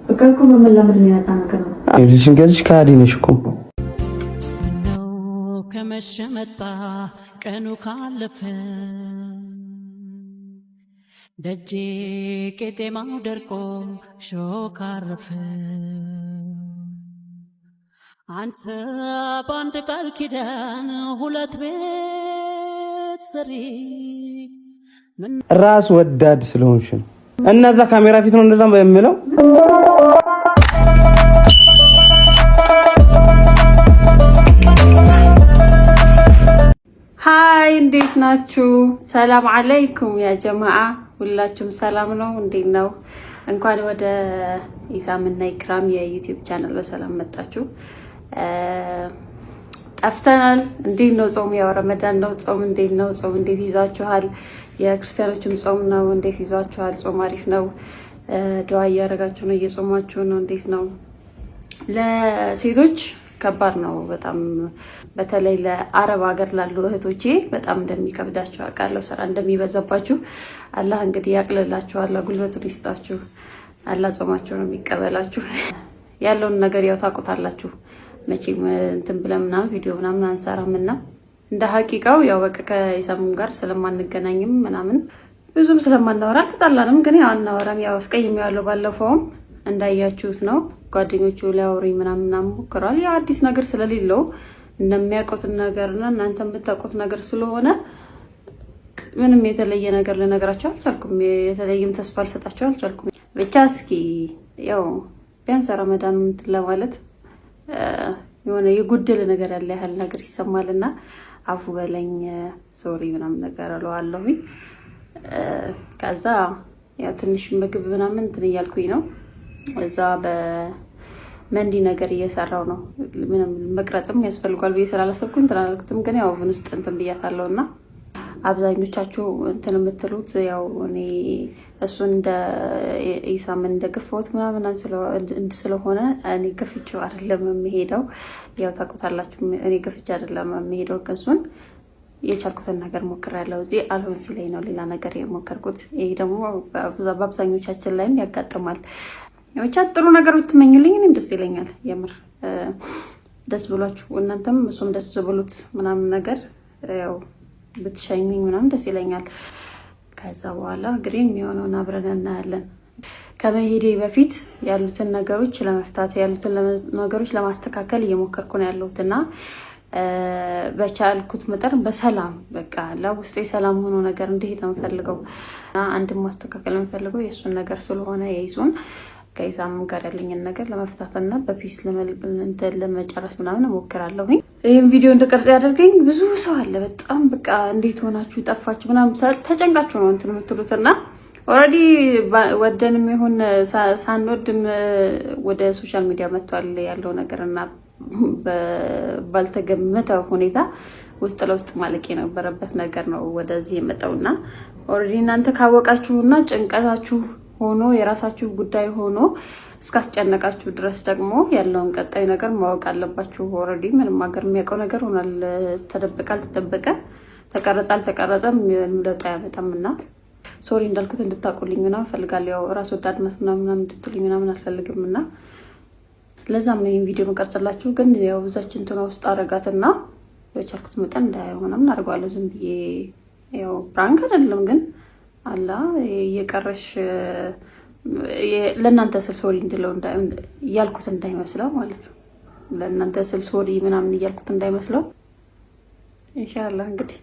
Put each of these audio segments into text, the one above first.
ፍቅር እኮ በመላመድ የሚመጣ ነገር ነው። ልጅሽን ከልጅ ከሃዲ ነሽ እኮ። ምነው ከመሸ መጣ ቀኑ ካለፈ፣ ደጄ ቄጤማው ደርቆ ሾክ አረፈ። አንተ በአንድ ቃል ኪዳን ሁለት ቤት ሰሪ። ራስ ወዳድ ስለሆንሽ ነው። እና እዛ ካሜራ ፊት ነው እንደዛ የምለው። Hi፣ እንዴት ናችሁ? ሰላም አለይኩም ያ ጀማዓ፣ ሁላችሁም ሰላም ነው? እንዴት ነው? እንኳን ወደ ኢሳም እና ኢክራም የ YouTube channel በሰላም መጣችሁ። ጠፍተናል። እንዴት ነው ጾም? ያው ረመዳን ነው። ጾም እንዴት ነው? ጾም እንዴት ይዟችኋል? የክርስቲያኖችም ጾም ነው። እንዴት ይዟችኋል? ጾም አሪፍ ነው። ዱዓ እያደረጋችሁ ነው? እየጾማችሁ ነው? እንዴት ነው? ለሴቶች ከባድ ነው በጣም፣ በተለይ ለአረብ ሀገር ላሉ እህቶቼ በጣም እንደሚከብዳችሁ አውቃለሁ። ስራ እንደሚበዛባችሁ። አላህ እንግዲህ ያቅልላችሁ፣ አላህ ጉልበቱን ይስጣችሁ፣ አላህ ጾማችሁን የሚቀበላችሁ። ያለውን ነገር ያው ታውቁታላችሁ። መቼም እንትን ብለን ምናምን ቪዲዮ ምናምን አንሰራም እና እንደ ሀቂቃው ያው በቃ ከኢሳም ጋር ስለማንገናኝም ምናምን ብዙም ስለማናወራ አልተጣላንም፣ ግን ያው አናወራም። ያው አስቀይሜዋለሁ። ባለፈውም እንዳያችሁት ነው። ጓደኞቹ ሊያወሩኝ ምናምን ምናምን ሞክረዋል። ያው አዲስ ነገር ስለሌለው እንደሚያውቁትን ነገርና እናንተ የምታውቁት ነገር ስለሆነ ምንም የተለየ ነገር ልነግራቸው አልቻልኩም። የተለየም ተስፋ ልሰጣቸው አልቻልኩም። ብቻ እስኪ ያው ቢያንስ ረመዳን እንትን ለማለት የሆነ የጎደለ ነገር ያለ ያህል ነገር ይሰማልና አፉ በለኝ፣ sorry ምናምን ነገር እለዋለሁኝ። ከዛ ያው ትንሽ ምግብ ምናምን እንትን እያልኩኝ ነው፣ እዛ በመንዲ ነገር እየሰራው ነው። ምንም መቅረጽም ያስፈልጓል ብዬ ስላላሰብኩኝ እንትን አላልኩትም፣ ግን ያው oven ውስጥ እንትን ብያታለሁ። እና አብዛኞቻችሁ እንትን የምትሉት ያው እኔ እሱን እንደ ኢሳምን እንደገፋሁት ምናምን ስለሆነ እኔ ገፍቼው አይደለም የምሄደው። ያው ታውቁታላችሁ፣ እኔ ገፍቼ አይደለም የምሄደው። እሱን የቻልኩትን ነገር ሞክሬያለሁ። እዚህ አልሆን ሲለኝ ነው ሌላ ነገር የሞከርኩት። ይሄ ደግሞ በአብዛኞቻችን ላይም ያጋጥማል። ብቻ ጥሩ ነገር ብትመኙልኝ እኔም ደስ ይለኛል። የምር ደስ ብሏችሁ እናንተም እሱም ደስ ብሎት ምናምን ነገር ያው ብትሸኙኝ ምናምን ደስ ይለኛል። ከዛ በኋላ እንግዲህ የሚሆነውን አብረን እናያለን። ከመሄዴ በፊት ያሉትን ነገሮች ለመፍታት፣ ያሉትን ነገሮች ለማስተካከል እየሞከርኩ ነው ያለሁት እና በቻልኩት መጠን በሰላም በቃ ለውስጤ ሰላም ሆኖ ነገር እንዲሄድ ነው የምፈልገው። እና አንድም ማስተካከል የምፈልገው የእሱን ነገር ስለሆነ የይሱን ከኢሳም ጋር ያለኝን ነገር ለመፍታትና በ peace ለመጨረስ ምናምን እሞክራለሁኝ። ይህም ቪዲዮ እንድቀርጽ ያደርገኝ ብዙ ሰው አለ። በጣም በቃ እንዴት ሆናችሁ ጠፋችሁ ምናምን ተጨንቃችሁ ነው እንትን የምትሉት እና already ወደንም ይሁን ሳንወድም ወደ social media መጥቷል ያለው ነገር እና ባልተገመተ ሁኔታ ውስጥ ለውስጥ ማለቅ የነበረበት ነገር ነው ወደዚህ የመጣው። እና already እናንተ ካወቃችሁና ጭንቀታችሁ ሆኖ የራሳችሁ ጉዳይ ሆኖ እስካስጨነቃችሁ ድረስ ደግሞ ያለውን ቀጣይ ነገር ማወቅ አለባችሁ። Already ምንም ሀገር የሚያውቀው ነገር ሆኗል። ተደበቀ አልተደበቀ፣ ተቀረጸ አልተቀረጸም ለውጥ አያመጣም። እና sorry እንዳልኩት እንድታውቁልኝ ምናምን እፈልጋለሁ። ያው ራስ ወዳድነት ምናምን እንድትሉኝ ምናምን አልፈልግም እና ለዛም ነው ይህን ቪዲዮ መቀርጽላችሁ። ግን ያው እዛች እንትና ውስጥ አረጋትና በቻልኩት መጠን እንዳይሆነም አድርገዋለሁ። ዝም ብዬ ያው prank አይደለም ግን አላ እየቀረሽ ለእናንተ ስል sorry እንድለው እያልኩት እንዳይመስለው ማለት ነው። ለእናንተ ስል sorry ምናምን እያልኩት እንዳይመስለው። ኢንሻላህ እንግዲህ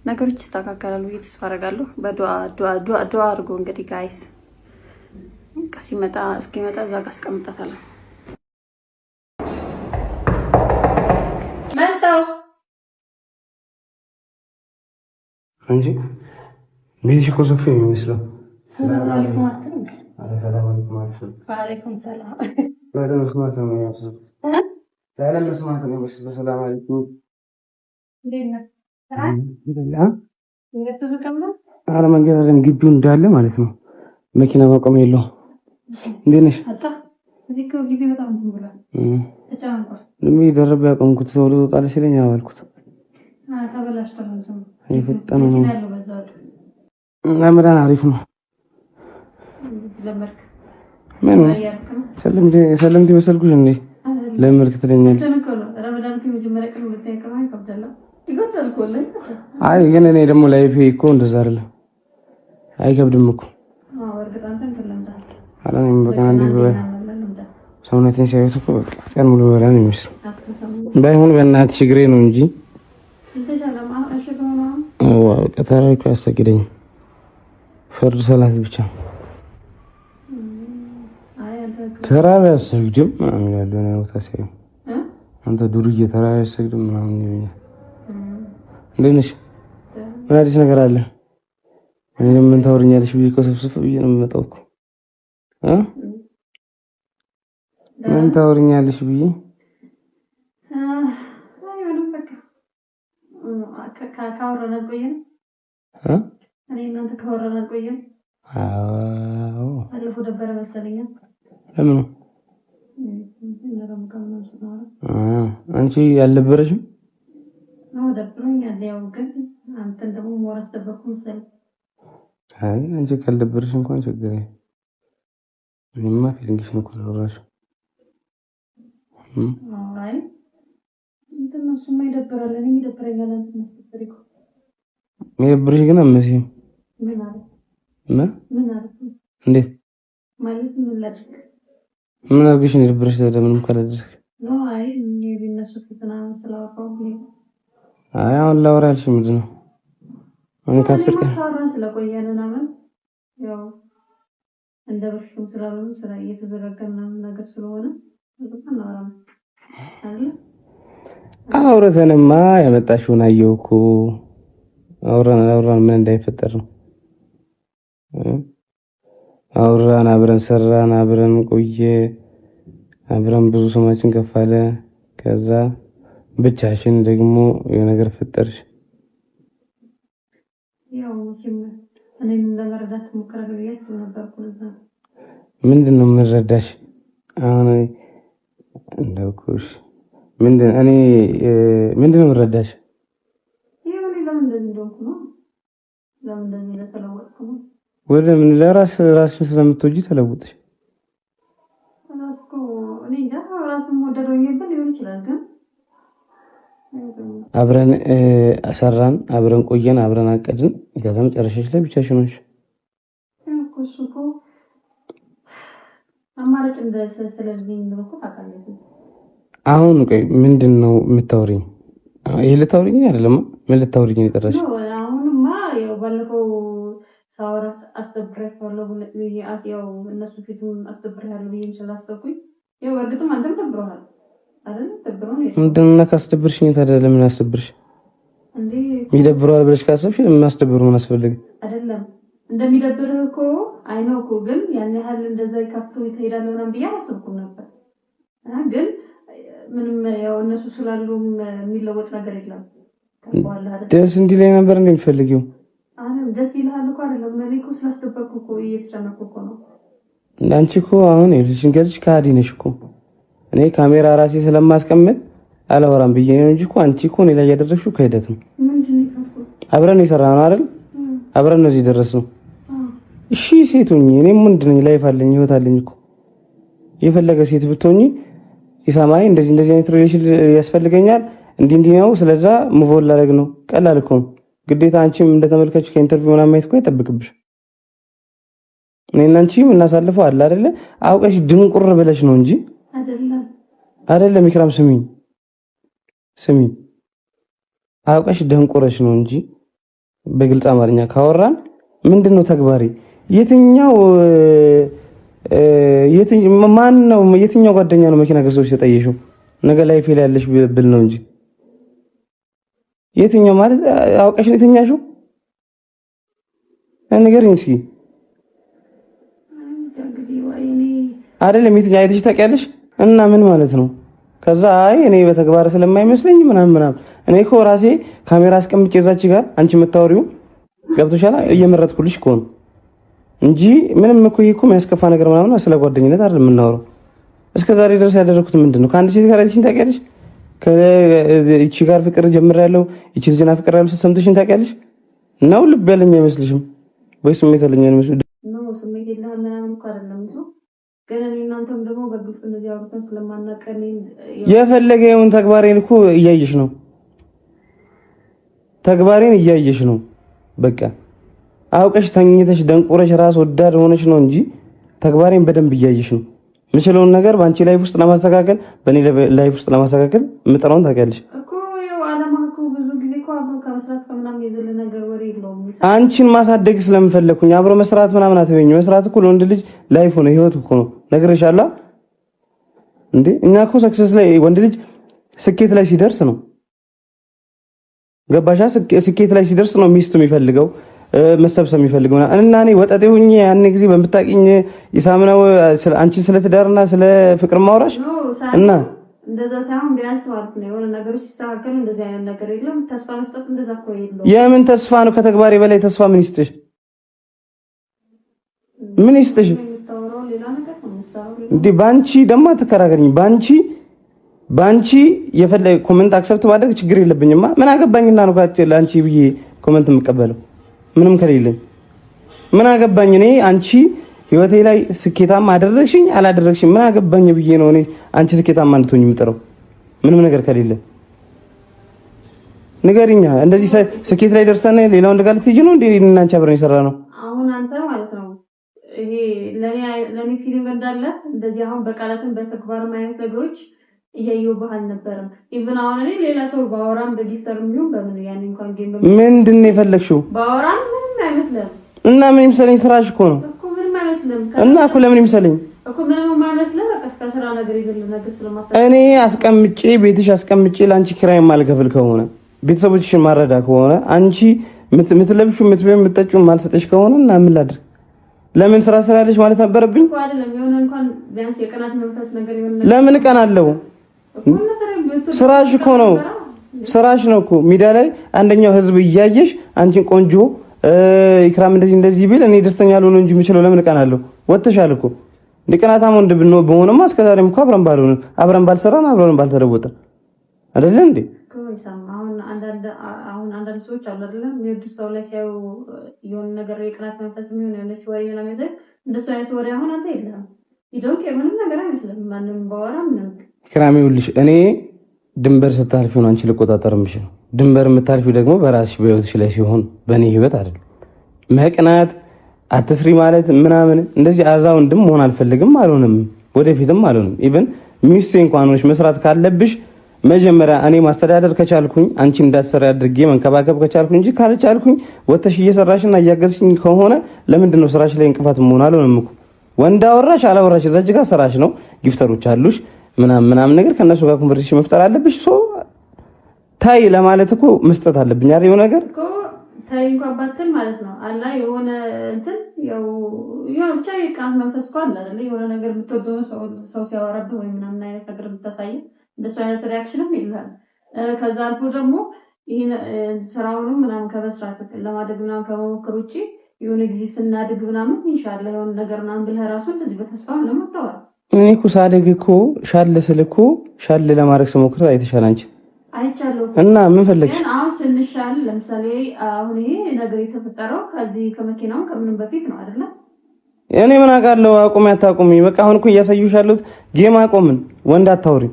ነገሮች ይስተካከላሉ ብዬ ተስፋ አደርጋለሁ። በዱዓ ዱዓ ዱዓ ዱዓ አድርጎ እንግዲህ guys ሲመጣ እስኪመጣ እዛ ጋር አስቀምጣታለሁ። መጣሁ። እንጂ ቤትሽ እኮ ሰፊ ነው የሚመስለው። ሰላም አለይኩም አትልም? ሰላም አለይኩም አልሽም። ወአለይኩም ሰላም። ላለመስማት ነው የሚመስለው። ላለመስማት ነው የሚመስለው። ሰላም አለይኩም። እንዴት ነህ? ኧረ መንገድ አይደለም ግቢው እንዳለ ማለት ነው። መኪና ማቆም የለውም። እንዴት ነሽ? እዚህ እኮ ግቢ በጣም እንትን ብሏል፣ ተጨናንቋል። ደረብ ያቆምኩት ሰው ልወጣልሽ ሲለኝ አዎ አልኩት። ተበላሽቷል። እንትኑ የፈጠነ ነው። መኪና ያለው በዛ ወጥ ረመዳን አሪፍ ነው። ለመርክ። ምን ሰለምቴ መሰልኩሽ እንዴ? ለምን እርክ ትለኛለሽ? አይ ግን እኔ ደግሞ life ኤ እኮ እንደዛ አይደለም። አይከብድም እኮ እኔም በቀን አንዴ ሰውነቴን ሲያዩት እኮ በቃ ቀን ሙሉ በላ ነው የሚመስለው። ባይሆን በእናትሽ እግሬ ነው እንጂ በቃ ተራዊ እኮ አያሰግደኝም። ፈርድ ሰላት ብቻ ተራዊ አያሰግድም ምናምን ይላሉ። የሆነ ቦታ ሲያዩ አንተ ዱርዬ ተራዊ አያሰግድም ምናምን ይሉኛል። እንዴት ነሽ? ምን አዲስ ነገር አለ? እኔ ምን ታወሪኛለሽ ብዬ እኮ ሰብስብ ብዬ ነው የምመጣው እኮ እ ምን ታወሪኛለሽ ብዬ ለምኑ አንቺ አልነበረሽም? ደብሮኛል። ያው ግን አንተን ደግሞ more አስደበርኩ መሰለኝ። አይ አንቺ ካልደበረሽ እንኳን ችግር የለም። እኔማ feeling ሽን እኮ አላወራሽም። አይ እንትን ነው እሱማ ይደብራል። እኔም ይደብረኛል። አንተ ማስደበር እኮ የሚደብርሽ ግን አትመስይም። ምን አለ ምን ምን አለ እንዴት ማለት ምን ላድርግ? ምን አድርገሽ ነው የደበረሽ? ታዲያ ምንም ካላደረግሽ ነው። አይ እኔ ቢነሱ ፊት ምናምን ስላወራሁ አይ አሁን ላወራ ያልሽኝ ምንድን ነው? አሁን ከአስር ቀን ካወራን ስለቆየን ምናምን ያው እንደ በፊቱም ስላልሆነ ስራ እየተዘጋጋ ምናምን ነገር ስለሆነ አናወራም አይደል? አውርተንማ ያመጣሽውን አየሁ እኮ አውራን አውራን ምን እንዳይፈጠር ነው። አውራን አብረን ሰራን፣ አብረን ቆየ፣ አብረን ብዙ ስማችን ከፍ አለ። ከዛ ብቻሽን ደግሞ የሆነ ነገር ፈጠርሽ። ያው መቼም እኔን ለመረዳት ትሞክራለህ ብዬ አስብ ነበር እኮ ለዛ ነው። ምንድን ነው የምንረዳሽ? አሁን እንዳልኩሽ ምንድን እኔ ምንድን ነው የምንረዳሽ? ይኸው እኔ ለምን እንደዚህ እንደሆንኩ ነው። ለምን እንደዚህ እንደተለወጥኩ ነው። ወደ ምን ለራስ ራስሽን ስለምትወጂ ተለውጥሽ። ራስ እኮ እኔ እንጃ ራሱን ወደደውኝብን ሊሆን ይችላል ግን አብረን ሰራን፣ አብረን ቆየን፣ አብረን አቀድን። ከዛ መጨረሻሽ ላይ ብቻሽን ሆንሽ። እኮ እሱ እኮ አማራጭ ስለሌለኝ ነው እኮ ታውቃለህ። አሁን ቆይ ምንድን ነው የምታወሪኝ? ይሄ ልታወሪኝ አይደለም። ምን ልታወሪኝ ነው የጠራሽ? አሁንማ ያው ባለፈው ሳወራ አስደብሬያቸዋለሁ፣ ያው እነሱ ፊትም አስደብሬያለሁ ብዬም ስላሰብኩኝ ያው በእርግጥም አንተም ደብሮሃል አይደል? ደብሮህ ነው ምንድን ነው ካስደብርሽኝ ታዲያ ለምን አስደብርሽ? እንዴ ይደብረዋል ብለሽ ካሰብሽ ለምን አስደብሩ ምን አስፈለገ? አይደለም እንደሚደብርህ እኮ አይነው እኮ ግን ያን ያህል እንደዛ ከፍቶ ትሄዳለህ ምናምን ብዬ አላሰብኩም ነበር። ግን ምንም ያው እነሱ ስላሉ የሚለወጥ ነገር የለም። ታውቀዋለህ አይደል? ደስ እንዲለኝ ነበር እንደሚፈልጊው አሁንም ደስ ይልሃል እኮ አይደለም። እኔ እኮ ስላስደበርኩ እኮ እየተጨነኩ እኮ ነው። አንቺ እኮ አሁን ይኸውልሽ እንገልሽ ከሀዲ ነሽ እኮ። እኔ ካሜራ ራሴ ስለማስቀምጥ አላወራም ብዬ ነው እንጂ እኮ አንቺ እኮ እኔ ላይ ያደረግሽው ክህደት ነው። ምንድን ነው የካድኩት? አብረን የሰራነው አይደል? አብረን ነው እዚህ የደረስነው። እሺ ሴት ሁኚ፣ እኔም ወንድ ነኝ፣ life አለኝ፣ ህይወት አለኝ እኮ። የፈለገ ሴት ብትሆኚ ይሰማኝ እንደዚህ እንደዚህ አይነት relation ያስፈልገኛል፣ እንዲህ እንዲህ ነው፣ ስለዛ move on ላደርግ ነው። ቀላል እኮ ነው። ግዴታ አንቺም እንደተመልካች ከ interview ምናምን ማየት እኮ አይጠብቅብሽ። እኔና አንቺ የምናሳልፈው አለ አይደለ? አውቀሽ ድንቁር ብለሽ ነው እንጂ አይደለም አይደለም። ኢክራም ስሚኝ ስሚኝ፣ አውቀሽ ደንቁረሽ ነው እንጂ በግልጽ አማርኛ ካወራን ምንድን ነው ተግባሪ? የትኛው ማን ነው የትኛው ጓደኛ ነው መኪና ገዝቶሽ ተጠየሽው? ነገ life ላይ ያለሽ ብል ነው እንጂ የትኛው ማለት አውቀሽ ነው የተኛሽው? ንገሪኝ እስኪ። አይደለም የትኛው አይተሽ ታውቂያለሽ? እና ምን ማለት ነው? ከዛ አይ እኔ በተግባር ስለማይመስለኝ ምናምን ምናምን። እኔ እኮ ራሴ ካሜራ አስቀምጬ እዛች ጋር አንቺ የምታወሪው ገብቶሻል፣ እየመረጥኩልሽ እኮ ነው እንጂ ምንም እኮ ይሄ እኮ የሚያስከፋ ነገር ምናምን ስለ ጓደኝነት አይደለም የምናወራው። እስከ ዛሬ ድረስ ያደረኩት ምንድን ነው? ከአንድ ሴት ጋር አይተሽኝ ታውቂያለሽ? ከእቺ ጋር ፍቅር ጀምሬያለሁ፣ እቺ ልጅና ፍቅር ያለው ሰምተሽኝ ታውቂያለሽ? ነው ልብ ያለኝ አይመስልሽም ወይ? ስሜት ያለኝ አይመስልሽም? ነው ስሜት የለህም ምናምን እኮ አይደለም እሱ። ግን እኔ እናንተም ደግሞ በግልጽ እንደዚህ አውርተን ስለማናውቅ የፈለገ ይሁን ተግባሬን እኮ እያየሽ ነው። ተግባሬን እያየሽ ነው። በቃ አውቀሽ ተኝተሽ ደንቁረሽ ራስ ወዳድ ሆነሽ ነው እንጂ ተግባሬን በደንብ እያየሽ ነው። የምችለውን ነገር በአንቺ life ውስጥ ለማስተካከል በእኔ life ውስጥ ለማስተካከል የምጥረውን ታውቂያለሽ። አንቺን ማሳደግ ስለምፈለግኩኝ አብሮ መስራት ምናምን አትበይኝ። መስራት እኮ ለወንድ ልጅ life ነው፣ ህይወት እኮ ነው። ነግሬሻለሁ እንዴ እኛ እኮ success ላይ ወንድ ልጅ ስኬት ላይ ሲደርስ ነው ገባሻ? ስኬት ላይ ሲደርስ ነው ሚስት የሚፈልገው መሰብሰብ የሚፈልገው እና እኔ ወጠጤ ሁኜ ያን ጊዜ በምታውቂኝ ይሳምነው አንቺን ስለ ትዳርና ስለ ፍቅር ማውራሽ እና እንደዛ ሳይሆን ቢያንስ ማለት ነው የሆነ ነገሮች ሲስተካከሉ እንደዚህ አይነት ነገር የለም። ተስፋ መስጠት እንደዛ እኮ የለውም። የምን ተስፋ ነው? ከተግባሬ በላይ ተስፋ ምን ይስጥሽ? ምን ይስጥሽ? እንዴ ባንቺ ደግሞ አትከራከሪኝ። ባንቺ ባንቺ የፈለገ comment accept ማድረግ ችግር የለብኝማ። ምን አገባኝና ነው ለአንቺ ብዬ comment የምቀበለው? ምንም ከሌለኝ ምን አገባኝ እኔ አንቺ ህይወቴ ላይ ስኬታማ አደረግሽኝ አላደረግሽኝ ምን አገባኝ ብዬ ነው እኔ አንቺ ስኬታማ እንድትሆኝ የምጥረው። ምንም ነገር ከሌለ ንገሪኛ። እንደዚህ ስኬት ላይ ደርሰን ሌላ ወንድ ጋር ልትሄጂ ነው እንዴ? እኔና አንቺ አብረን የሰራ ነው። አሁን አንተ ማለት ነው ይሄ ለኔ ለኔ feeling እንዳለ እንደዚህ አሁን በቃላትም በተግባርም አይነት ነገሮች እያየሁብህ አልነበረም። Even አሁን እኔ ሌላ ሰው ባወራም በ gifter ም ይሁን በምን ያኔ እንኳን game ምንድን ነው የፈለግሽው? ባወራም ምንም አይመስልም። እና ምን ይምሰለኝ? ስራሽ እኮ ነው እኮ ምንም አይመስልም። እና እኮ ለምን ይምሰለኝ እኮ ምንም የማይመስልህ በቃ እስከ ስራ ነገር ይዘል ነገር ስለማታ እኔ አስቀምጬ ቤትሽ አስቀምጬ ለአንቺ ኪራይ የማልከፍል ከሆነ ቤተሰቦችሽን ማረዳ ከሆነ አንቺ የምትለብሺው የምትበይው የምትጠጪው የማልሰጥሽ ከሆነ እና ምን ላድርግ? ለምን ስራ ስላለሽ ማለት ነበረብኝ? ለምን እቀናለሁ? ስራሽ እኮ ነው፣ ስራሽ ነው እኮ ሚዲያ ላይ አንደኛው ህዝብ እያየሽ አንቺን ቆንጆ ኢክራም እንደዚህ እንደዚህ ቢል እኔ ደስተኛ ልሆን እንጂ የምችለው ለምን እቀናለሁ? ወጥተሻል እኮ እንደ ቅናታም ወንድ ብሆንማ እስከዛሬም እኮ አብረን ባልሆን አብረን ባልሰራን አብረን ባልተለወጥን አይደለ እንዴ? አሁን አንዳንድ ሰዎች አሉ አይደለ የሚወዱት ሰው ላይ ሲያዩ የሆነ ነገር የቅናት መንፈስ የሚሆን የሆነች ወሬ ምናምን ይዘህ እንደሱ አይነት ወሬ አሁን አንተ የለህም። You ምንም ነገር አይመስልም። ማንም ባወራ ምንም ኢክራም ይኸውልሽ፣ እኔ ድንበር ስታልፊው ነው አንቺ ልቆጣጠር የምችለው። ድንበር የምታልፊው ደግሞ በራስሽ በህይወትሽ ላይ ሲሆን በእኔ ህይወት አይደለም። መቅናት አትስሪ ማለት ምናምን እንደዚህ አዛውንድም መሆን አልፈልግም፣ አልሆንም፣ ወደፊትም አልሆንም። Even ሚስቴ እንኳን ሆነሽ መስራት ካለብሽ መጀመሪያ እኔ ማስተዳደር ከቻልኩኝ አንቺ እንዳትሰሪ አድርጌ መንከባከብ ከቻልኩኝ እንጂ ካልቻልኩኝ ወተሽ እየሰራሽና እያገዝሽኝ ከሆነ ለምንድን ነው ስራሽ ላይ እንቅፋት መሆን? አልሆንም እኮ ወንድ አወራሽ አላወራሽ እዛች ጋር ስራሽ ነው፣ gifter ኦች አሉሽ ምናምን ምናምን ነገር ከእነሱ ጋር conversation መፍጠር አለብሽ። So ታይ ለማለት እኮ መስጠት አለብኝ አይደል? የሆነ ነገር እኮ ታይ እንኳን ባትል ማለት ነው አላ የሆነ እንትን ያው የሆነ ብቻ የቅናት መንፈስ እኮ አለ አይደል? የሆነ ነገር የምትወደው ሰው ሲያወራብህ ወይ ምናምን አይነት ነገር የምታሳይ እንደሱ አይነት reaction ም የለህም። ከዛ አልፎ ደግሞ ይሄን ስራውንም ምናምን ከመስራት ለማደግ ምናምን ከመሞከር ውጪ የሆነ ጊዜ ስናድግ ምናምን ኢንሻአላህ የሆነ ነገር ምናምን ብለህ ራሱ እንደዚህ በተስፋ ምንም አታወራም። እኔ እኮ ሳድግ እኮ ሻል ስል እኮ ሻል ለማድረግ ስሞክር አይተሻል አንቺ አይቻለሁ። እና ምን ፈለግሽ? ግን አሁን ስንሻል ለምሳሌ አሁን ይሄ ነገር የተፈጠረው ከዚህ ከመኪናው ከምንም በፊት ነው አይደለ? እኔ ምን አውቃለሁ? አቁሚ አታቁሚ፣ በቃ አሁን እኮ እያሳዩሽ ያሉት game አቆምን። ወንድ አታውሪ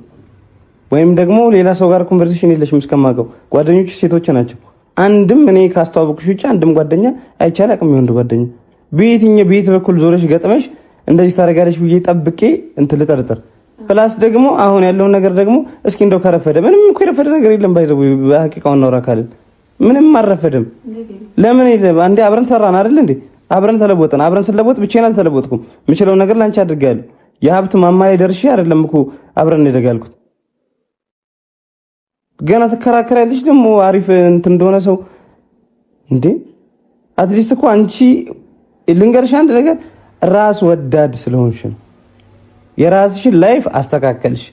ወይም ደግሞ ሌላ ሰው ጋር conversation የለሽም እስከማውቀው። ጓደኞች ሴቶች ናቸው። አንድም እኔ ካስተዋወቅሽ ውጭ አንድም ጓደኛ አይቻል አቅም የወንድ ጓደኛ በየትኛው ቤት በኩል ዞረሽ ገጥመሽ እንደዚህ ታደርጋለሽ ብዬ ጠብቄ እንትን ልጠርጥር። Plus ደግሞ አሁን ያለውን ነገር ደግሞ እስኪ እንደው ከረፈደ ምንም እኮ የረፈደ ነገር የለም። ባይዘው በሐቂቃው እናውራ ካልን ምንም አልረፈደም። ለምን የለም አንዴ አብረን ሰራን አይደል እንዴ? አብረን ተለወጥን። አብረን ስለወጥ ብቻዬን አልተለወጥኩም። የምችለውን ነገር ላንቺ አድርጌያለሁ። የሀብት ማማ ላይ ደርሼ አይደለም እኮ አብረን እንደግ ያልኩት። ገና ትከራከሪያለሽ ደግሞ አሪፍ እንትን እንደሆነ ሰው እንዴ። At least እኮ አንቺ ልንገርሽ አንድ ነገር ራስ ወዳድ ስለሆንሽ ነው። የራስሽን life አስተካከልሽ።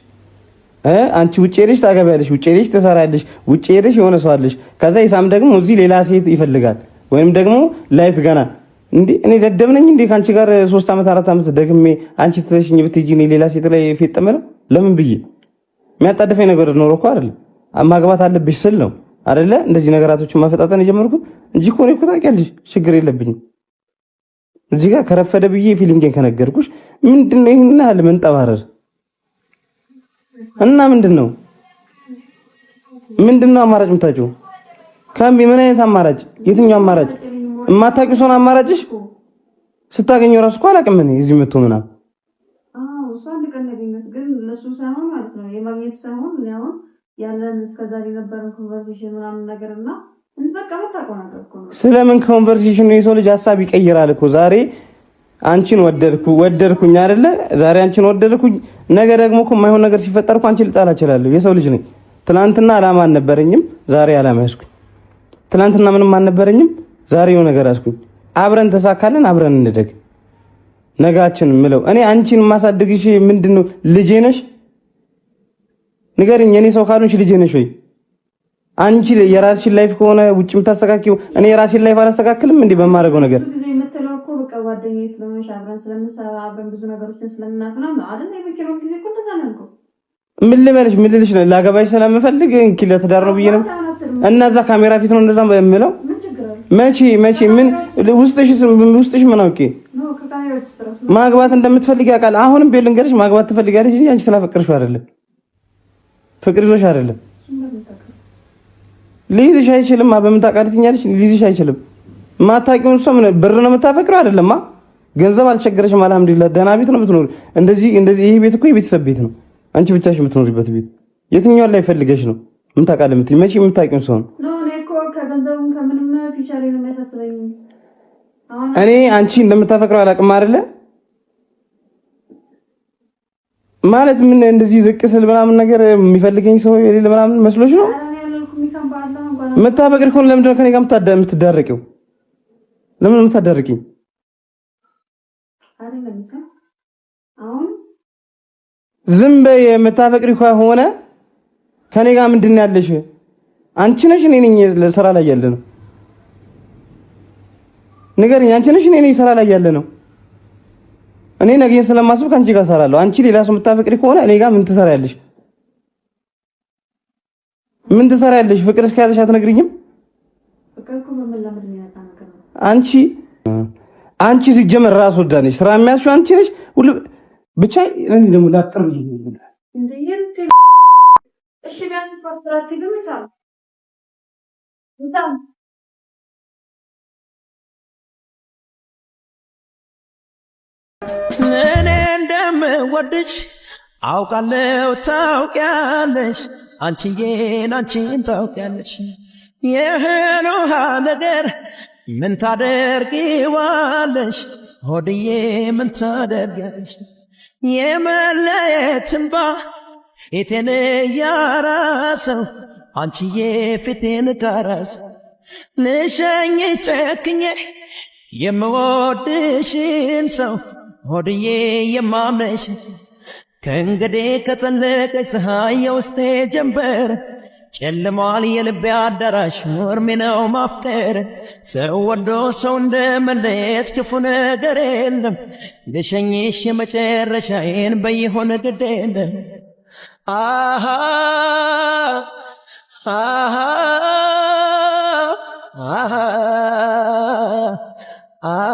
አንቺ ውጭ ሄደሽ ታገቢያለሽ፣ ውጭ ሄደሽ ትሰራለሽ፣ ውጭ ሄደሽ የሆነ ሰው አለሽ። ከዛ ኢሳም ደግሞ እዚህ ሌላ ሴት ይፈልጋል፣ ወይም ደግሞ life ገና እንዴ እኔ ደደብ ነኝ እንዴ? ከአንቺ ጋር 3 ዓመት 4 ዓመት ደግሜ አንቺ ትተሽኝ ብትሄጂ እኔ ሌላ ሴት ላይ ፌጥ የምለው ለምን ብዬ የሚያጣድፈኝ ነገር ኖሮ እኮ አይደለም። ማግባት አለብሽ ስል ነው አይደለ እንደዚህ ነገራቶችን ማፈጣጠን የጀመርኩት እንጂ እኮ እኔ እኮ ታውቂያለሽ ችግር የለብኝም። እዚህ ጋር ከረፈደ ብዬ feeling ኤን ከነገርኩሽ ምንድነው ይሄን ያህል መንጠባረር? እና ምንድነው አማራጭ የምታጪው? ምን አይነት አማራጭ? የትኛው አማራጭ? የማታውቂው ሰውን አማራጭሽ ስታገኘው እራሱ እኮ አላውቅም እኔ እዚህ መጥቶ ምናምን። አዎ፣ እሱ አንድ ቀን ያገኘሁት ግን ለሱ ሳይሆን ማለት ነው፣ የማግኘት ሳይሆን እኔ አሁን ያለን እስከዛሬ የነበረን conversation ምናምን ነገር እና በቃ የምታውቀው ነገር እኮ ነው። ስለምን conversation ነው? የሰው ልጅ ሀሳብ ይቀይራል እኮ። ዛሬ አንቺን ወደድኩኝ አይደለ? ዛሬ አንቺን ወደድኩኝ፣ ነገ ደግሞ እኮ የማይሆን ነገር ሲፈጠር እኮ አንቺን ልጠላ እችላለሁ። የሰው ልጅ ነኝ። ትናንትና አላማ አልነበረኝም፣ ዛሬ አላማ ያዝኩኝ። ትናንትና ምንም አልነበረኝም፣ ዛሬ የሆነ ነገር ያዝኩኝ። አብረን ተሳካልን፣ አብረን እንደግ። ነጋችን ምለው እኔ አንቺን ማሳደግሽ ምንድነው? ልጄ ነሽ? ንገሪኝ። እኔ ሰው ካልሆንሽ ልጄ ነሽ ወይ? አንቺ የራስሽን life ከሆነ ውጭ የምታስተካክዪው እኔ የራሴን life አላስተካክልም እንዴ በማደርገው ነገር? ብዙ ጊዜ የምትለው እኮ በቃ ጓደኛዬ ስለሆንሽ፣ አብረን ስለምንሰራ፣ አብረን ብዙ ነገሮችን ስለምናውቅ ነው አይደል? የመኪናው ጊዜ እኮ እንደዛ ነው ያልከው። ምን ልበልሽ? ምን ልልሽ ነው? ላገባሽ ስለምፈልግ እንኪ ለትዳር ነው ብዬ ነው እና እዛ ካሜራ ፊት ነው እንደዛ የምለው? ምን ችግር አለ? መቼ መቼ ምን ውስጥሽ ምን አውቄ No፣ ከካሜራዎች ውስጥ ራሱ ማግባት እንደምትፈልጊ ያውቃል። አሁንም ቢሆን ልንገርሽ፣ ማግባት ትፈልጊያለሽ እንጂ አንቺ ስላፈቀርሽው አይደለም፣ ፍቅር ይዞሽ አይደለም። ሊይዝሽ አይችልም። በምን ታውቃለች ትኛለሽ? ሊይዝሽ አይችልም። ማታውቂውን ሰው ምን ብር ነው የምታፈቅረው? አይደለማ። ገንዘብ አልቸገረሽም። አልሐምዱሊላህ ደህና ቤት ነው የምትኖሪ። እንደዚህ እንደዚህ ይሄ ቤት እኮ የቤተሰብ ቤት ነው። አንቺ ብቻሽ የምትኖሪበት ቤት የትኛውን ላይ ፈልገሽ ነው? ምን ታውቃለህ የምትይኝ? መቼ የምታውቂውን ሰው ነው? No፣ እኔ እኮ ከገንዘቡም ከምንም future ኤ ነው የሚያሳስበኝ። አሁን እኔ አንቺ እንደምታፈቅረው አላውቅም አይደለ? ማለት ምን እንደዚህ ዝቅ ስል ምናምን ነገር የሚፈልገኝ ሰው የሌለ ምናምን መስሎሽ ነው? ኧረ እኔ አላልኩም። ይሳም፣ በአላህ እንኳን የምታፈቅሪ ከሆነ ለምንድን ነው ከእኔ ጋር የምትዳረቂው? ለምን ነው የምታዳርቂኝ? አይደለም ይሳም፣ አሁን ዝም በይ። የምታፈቅሪ ከሆነ ከኔ ጋር ምንድን ነው ያለሽ? አንቺ ነሽ እኔ ነኝ ስራ ላይ ያለ ነው? ንገሪኝ። አንቺ ነሽ እኔ ነኝ ስራ ላይ ያለ ነው? እኔ ነገ ስለማስብ ከአንቺ ጋር እሰራለሁ። አንቺ ሌላ ሰው የምታፈቅሪ ከሆነ እኔ ጋር ምን ትሰሪያለሽ? ምን ትሰሪያለሽ? ፍቅር እስከያዘሽ አትነግሪኝም? ፍቅር እኮ በመላመድ የሚመጣ ነገር ነው። አንቺ ሲጀመር ራስ ወዳድ ነሽ። ስራ የሚያዝሽው አንቺ ነሽ። ሁሉ ብቻ እኔ ደግሞ ላቅርብ። እንደ የት እሺ፣ ቢያንስ ፓስተራት ግን ይሳም፣ ይሳም። እኔ እንደምወድሽ አውቃለሁ፣ ታውቂያለሽ፣ አንቺዬን አንቺን ታውቂያለሽ። የእህል ውሃ ነገር ምን ታደርጊዋለሽ? ሆድዬ ምን ታደርጊያለሽ? የመለየት እንባ ፊቴን እያራሰው፣ አንቺዬ ፊቴን ካራሰው፣ ልሸኝሽ ጨክኜ የምወድሽን ሰው፣ ሆድዬ የማምነሽ። ከእንግዲህ ከጠለቀች ፀሐይ የውስጤ ጀንበር፣ ጨልሟል የልቤ አዳራሽ፣ እርሜ ነው ማፍቀር። ሰው ወዶ ሰው እንደ መለየት ክፉ ነገር የለም። ልሸኝሽ የመጨረሻዬን በይሆን ግድ የለም። አሃ አሃ አሃ።